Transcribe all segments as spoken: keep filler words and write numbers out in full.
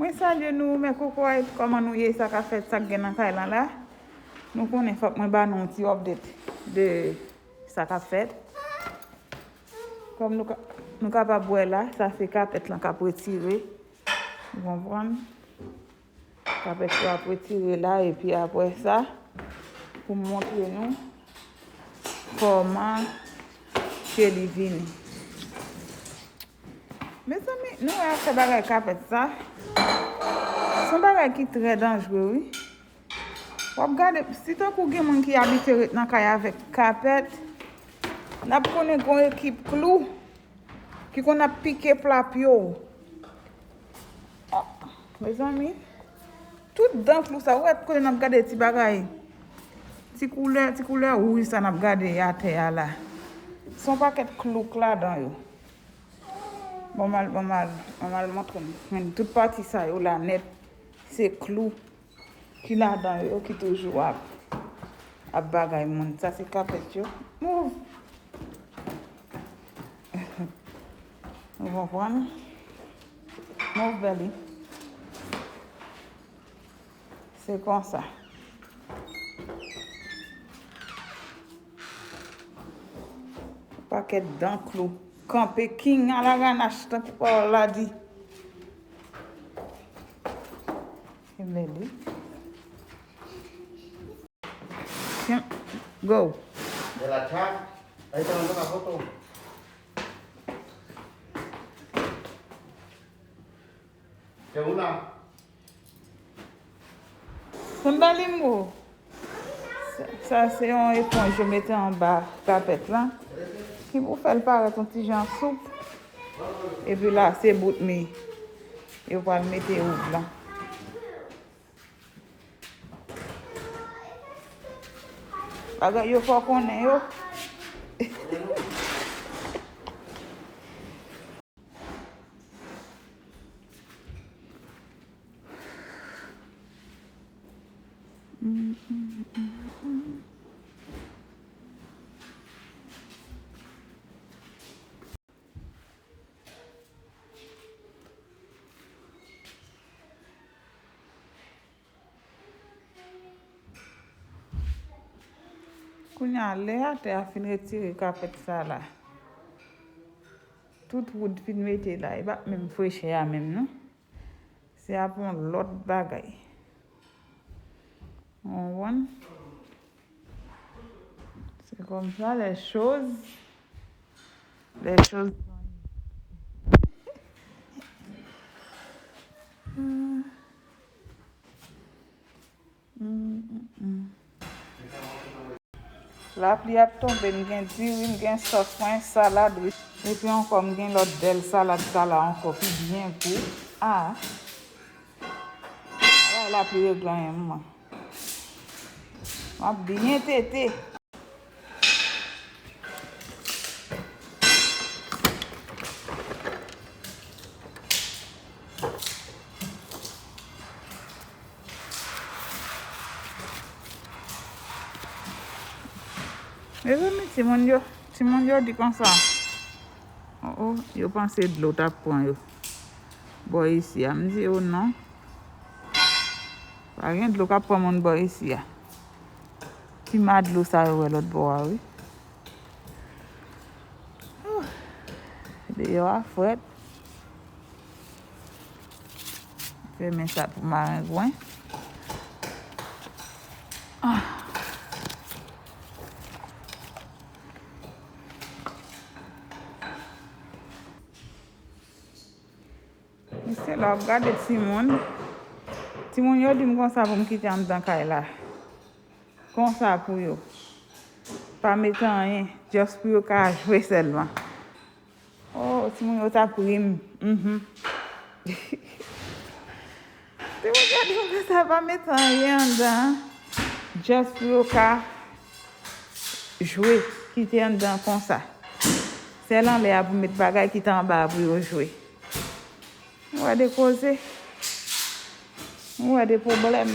Mwen salye nou, mes cocottes, kòman nou ye, sa k ap fèt, sa k gen nan kay lan la. Nou konnen fòk mwen ba nou yon ti update de sa k ap fèt. Kòm nou ka, nou kapab wè la, sa se kapèt lan k ap retire. Ou konprann? Kapèt yo ap retire la, epi apre sa, pou m montre nou kòman ke li vini. Mezanmi, nou wè afè bagay kapèt sa? Se yon bagay ki trè danjre, wi. W ap gade, si tankou gen moun ki abitye ret nan kay avèk kapèt, n ap konnen gen yon ekip klou ki konn ap pike pla pye w. Ah, mezanmi, tout dan klou sa, ou wè kote n ap gade ti bagay, ti koulè, ti koulè wouj sa n ap gade atè a la. Se yon pakèt klou k ladan yo. Bon, m al, bon, m al, bon, m al montre nou. Men tout pati sa yo la nèt, se klou ki ladan yo, ki toujou ap, ap bagay moun. Sa se kapèt yo. Move! Ou konprann? Move, Belly. Se konsa. Pakèt dan klou. Kanpe king alaganach, tankou pawòl la di. Kimberly. Go. De la chat. Ahí está dando la foto. De una. Kimberly Mo. Sa, sa se yon eponj yo mete anba kapèt lan. Ki pou fè l parèt yon ti jan soup. Epi la, se bout mi. Yo pral mete wouv lan. Bagay yo fò konnen yo. Kounye a, lè atè a fin retire kapèt sa la, tout wood fin mete la, e pa menm frechè a menm, non. Se ap yon lòt bagay. Ou konprann? C'est comme ça les choses, les choses. Lapli ap tonbe, m gen diri, m gen sòs mwen, salad, wi. Epi ankò, m gen lòt bèl salad sa la ankò ki byen gou. Ah! Ay, lapli regle anyen, mwen. M ap byen tete. Mezanmi, timoun yo, timoun yo di konsa. Oh, oh, yo panse dlo t ap pran yo. Bò isi a, m di yo non. Pa gen dlo k ap pran moun bò isi a. Ti ma dlo sa yo wè lòt bò a, wi. Ouh. Deyò a frèt. Fèmen sa pou marengwen. Ah. Mesye, lè w ap gade timoun, timoun yo di m konsa pou m kite anndan kay la. Konsa pou yo. Pa mete anyen, just pou yo ka jwe sèlman. Oh, timoun yo t ap ri m. Mhm. Timoun yo di m konsa pa mete anyen anndan, just pou yo ka jwe, kite anndan konsa. Sèl anlè a pou met bagay, kite anba a pou yo jwe. Ou wè de koze. Ou wè de pwoblèm.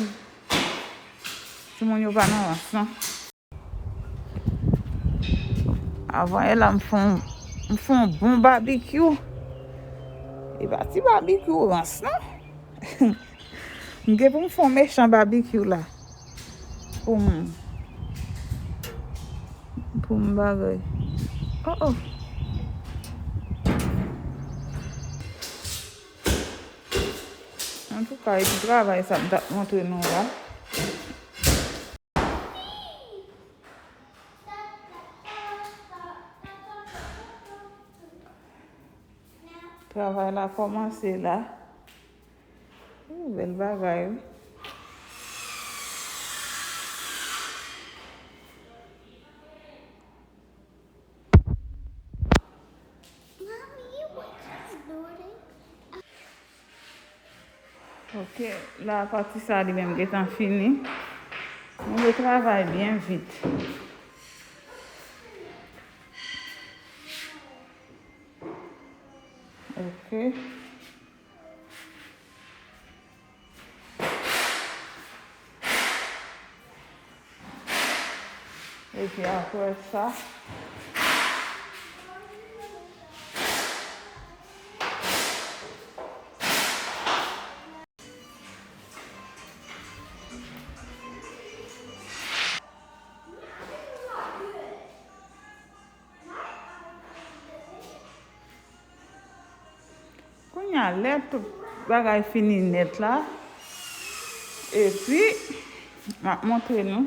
Timoun yo pa nan rans, non. Avan yè la, m fè yon, m fè yon bon babikyou. E pa ti babikyou rans, non. M gen pou m fè yon mechan babikyou la. Pou m, pou m bagay. Oh, oh. Antouka, e ti travay sa m t ap montre nou la. Travay la kòmanse la. Ooh, bèl bagay, wi. Ok, la pati sa li menm gentan fini. Nou vle travay byen vit. Ok. Epi apre sa, kounye a, lè tout bagay fini nèt la, epi m ap montre nou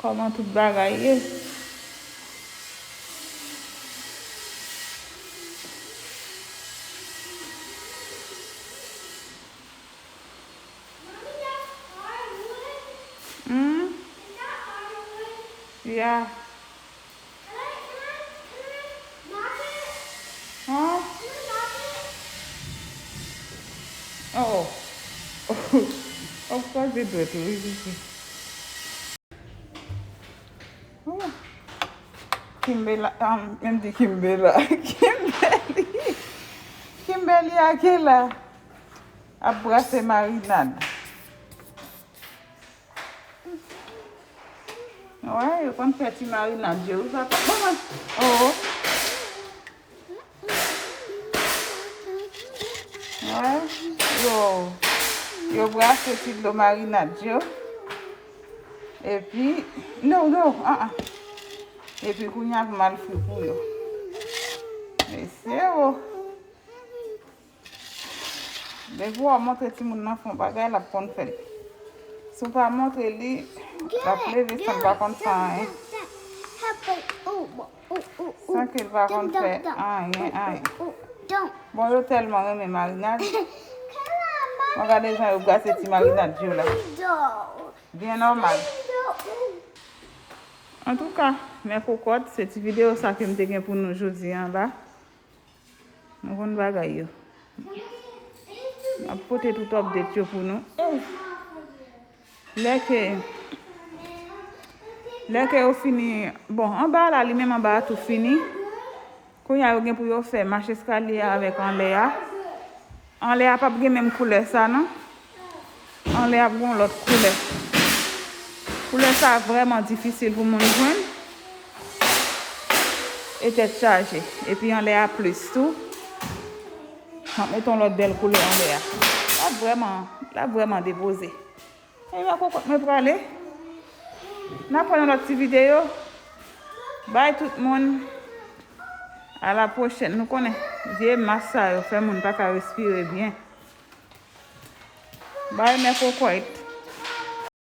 kòman tout bagay ye. Hmm? Yeah. Huh? Oh. Of course it would, wi, wi, wi. Oh. Kimbe la, um, menm di Kimbe la. Kimberly. Kimberly ake la. Ap brase marinad. Wè, yo konn fè ti marinad yo. Ou sa konn, oh. Wè, yo, yo brase ti dlo marinad yo. Epi, no, no, ah, ah. Epi kounye a pou m al fri pou yo. Mesye, oh. Depi w ap montre timoun nan fè yon bagay, l ap konn fè l. Si w pa montre li, l ap leve san l pa konn fè anyen. San ke l pa konn fè anyen, anyen. Bon, yo tèlman renmen marinad. Mwen gade jan yo brase ti marinad yo la. Byen nòmal. Antouka, mè kokòt, se ti videyo sa ke m te gen pou nou jodi a la. Nou konn bagay yo. M ap pote tout update yo pou nou. Lè ke, lè ke yo fini, bon, anba a la, li menm anba a tou fini. Kounye a, yo gen pou yo fè mach eskalye a avèk anlè a. Anlè a p ap gen menm koulè sa, non. Anlè ap gen yon lòt koulè. Koulè sa vrèman difisil pou moun jwenn. E tèt chaje. Epi anlè a plis tou. M ap mete yon lòt bèl koulè anlè a. L ap vrèman, l ap vrèman depoze. Ebyen, kokòt mwen prale. N ap wè nan lòt ti videyo. Bay tout moun. A la pwochèn. Nou konnen vye mas sa yo fè moun pa ka respire byen. Bay mè kokòt.